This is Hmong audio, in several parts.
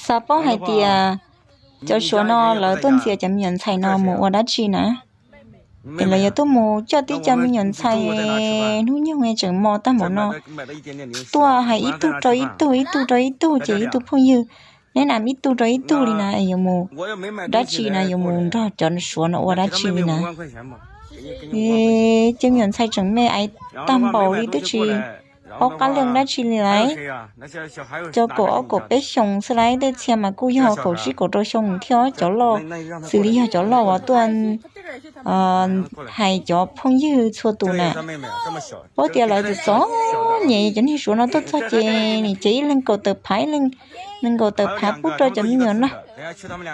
Xav paub hais tias cov Suav no lawv tuaj ntxias cov me nyuam ntxhais no mus ua dab tsi na? Es lawv yuav tuaj mus coj tib cov me nyuam ntxhais hnub nyoog tseem mos tag npaum no tuaj hais ib tug rau ib tug, ib tug rau ib tug, ces ib tug phooj ywg neb na ib tug rau ib tug li na, es yuav mus dab tsi na, yuav mus nrog cov Suav no ua dab tsi li na? Ces me nyuam ntxhais tseem me aiv tag npaum li twb tsis paub qab leej dab tsi li lawm. Cov kaum ob kaum peb xyoos xwb lawm, tej txhia mas kuj yog kaum tsib kaum rau xyoo thiab. Cov loj xws li yog cov loj uas tuaj hais cov phooj ywg txhua tus na, paub tias lawv txom txom nyem. Cov niag Suav no tuaj txog ces nim ces ib leeg kaum tawm phav, ib leeg nees nkaum tawm phav pub rau cov me nyuam no,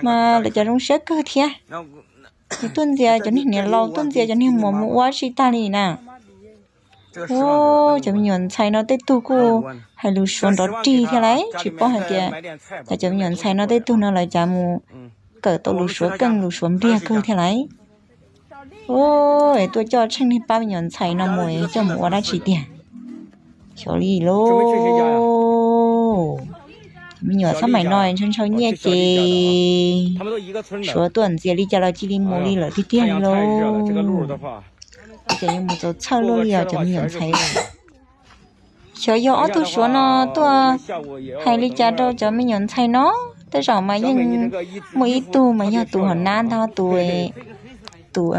mas lawv cas zoo siab kawg thiab. Ces tuaj ntxias cov niag niam laus, tuaj ntxias cov niag muam mus ua dab tsi tag li na? Cov me nyuam ntxhais no tej tug kuj hais lus Suav nrov rig thiab lawm, tsis paub hais tias cov me nyuam ntxhais no tej tug no lawv cas mus kawm tau lus Suav keej lus Suav npliag kawg thiab lawm. Tuaj coj tsheej niag pab me nyuam ntxhais no mus coj mus ua dab tsi tiag? Xyov li lauj. Me nyuam xab maim no ntshaw ntshaw nyiaj ces Suav tuaj ntxias li cas los cia li mus li lawm tiag tiag li lauj. Ces yuav mus txaus txhawj luaj li os cov me nyuam ntxhais. Xyov yog ob tug Suav no tuaj hais li cas rau cov me nyuam ntxhais no. Tej zaum mas yeej muaj ib tug mas yog tus hauv nab ntag, tus, tus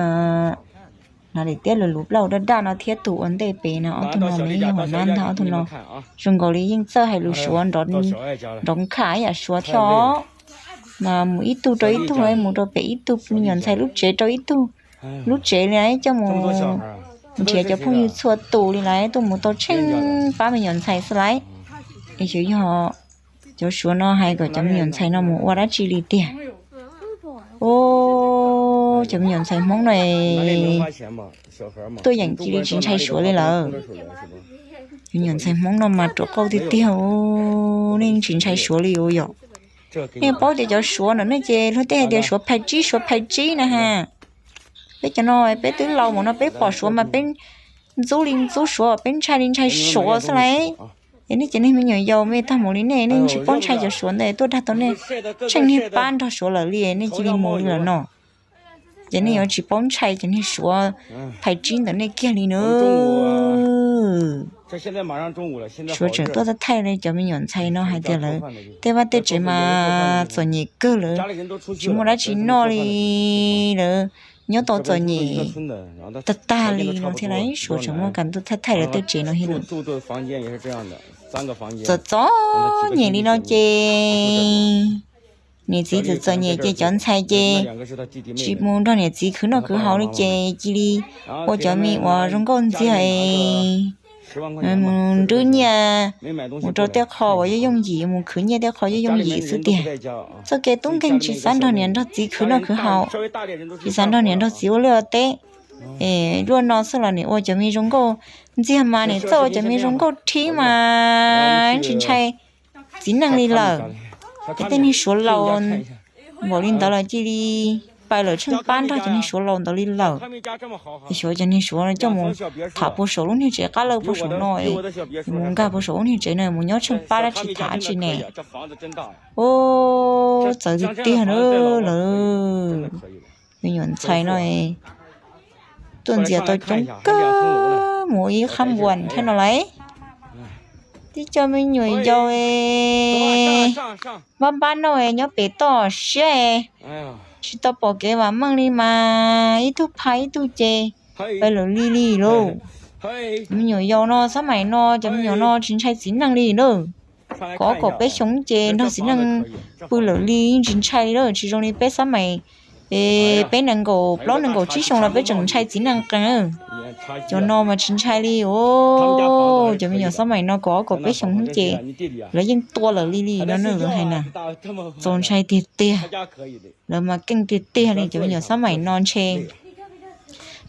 no li tiab lus lus plaub daj daj no thiab, tus ua ntej pem no, ob tug no mas yeej yog hauv nab ntag. Ob tug no zoo nkaus li yeej txawj hais lus Suav nrov nkham ib yam Suav thiab os. Mas mus ib tug rau ib tug, mus rau pem ib tug, me nyuam ntxhais lub tsev rau ib tug lub tsev li lawm, coj mus nrhiav cov phooj ywg txhua tus li lawm, tuaj mus tau tsheej pab me nyuam ntxhais xwb lawm. Es xyov yog cov Suav no hais kom cov me nyuam ntxhais no mus ua dab tsi li tiag. Cov me nyuam ntxhais Hmoob no tuaj yeem cia li tsis ntshai Suav li lawm. Cov me nyuam ntxhais Hmoob no mas ruam qauj tiag tiag, nej tsis ntshai Suav li os yom. Nej paub tias cov Suav no ne ces luag tej hais tias Suav phais tsib, Suav phais tsib na ha. Peb cov no peb twb laus mus no peb pom Suav mas peb ntxub li ntxub Suav, peb ntshai li ntshai Suav xwb lawm. Es nej cov niag me nyuam yaus me tag mus li nej, nej tsis paub ntshai cov Suav ntawd tuaj dag tau nej tsheej niag pab nrog Suav lawm li, nej cia li mus li lawm no. Ces nej yuav tsis paub ntshai cov niag Suav phais tsib ntawm nej kiag li na. Suav tseem tuaj thaij thaij li cov me nyuam ntxhais no hais tias lawv tej vaj tej tsev mas txom nyem kawg, lawv tsis muaj dab tsi noj li, lawv nyob tau txom nyem tag tag li no thiab lauj. Suav tseem muaj kam tuaj thaij thaij lawv tej tsev no thiab lauj. Txom txom nyem li no ces niam txiv txom txom nyem ces cov ntxhais ces tsis mus nrog niam txiv khwv noj khwv haus li ces cia li ua cov me uas zoo nkauj ntxiag es mus nrwb nyiaj mus rau tej qho uas yooj yooj yim, mus khwv nyiaj tej qho yooj yooj yim xwb tiag. Txoj kev tub nkeeg tsis xav nrog niam nrog txiv khwv noj khwv haus, tsis xav nrog niam nrog txiv ua liaj ua teb. Es luaj no xwb los nim ua cov me zoo nkauj ntxiag mas nim txawj ua cov me zoo nkauj rhib mas tsis ntshai txiv neej li lawm. Es tej niag Suav laus npaum li ntawd los cia li pais lawm tsheej pab nrog cov niag Suav laus ntawd li lawm. Es xyov cov niag Suav coj mus tham puag saum lub niag tsev qab lawj puag saum no, mus nkag puag saum lub niag tsev no mus nyob tsheej pab dab tsi tham dab tsi ne. Ub, txawv tiag tiag na lawm. Me nyuam ntxhais no tuaj ntxias tau coob kawg mus ib qhab npuas thiab no lauj. Tib co me nyuam yaus npab npab no nyob pem toj siab, tsis tau pom kev vam meej li mas ib tug phaj ib tug ces pais lawm li li lauj. Me nyuam yaus no xab maim no cov me nyuam no tsis ntshai txiv neej li lauj. Kaum ob kaum peb xyoo ces nrog txiv neej pw lawm li yeej tsis ntshai li lauj, tsis zoo li peb xab maim peb nees nkaum plaub nees nkaum tsib xyoo los peb tseem ntshai txiv neej qees. Cov no mas tsis ntshai li os. Cov me nyuam xab maim no kaum ob kaum peb xyoo ces lawv yeej tua lawm li li no ne, lawv hais na. Txaus ntshai tiag tiag. Lawv mas keej tiag tiag li cov me nyuam xab maim no ntshe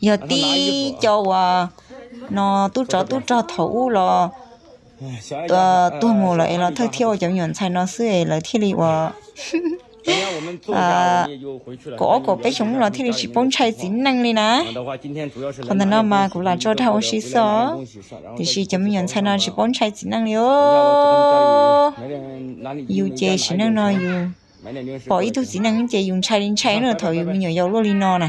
yog tib co uas no tub tsov tub rog thaum ub los tuag mus lawm es los thawj thiab ua cov me nyuam ntxhais no xwb es lawv thiaj li ua kaum ob kaum peb xyoo los thiaj li tsis paub ntshai txiv neej li na. Qhov ntawm no mas kuv lam tso rau ua si xwb os, tiam sis cov me nyuam ntxhais no tsis paub ntshai txiv neej li os. Yus ces sim neej no yus pom ib tug txiv neej ces yus ntshai li ntshai na thaum yus me nyuam yaus luaj li no na.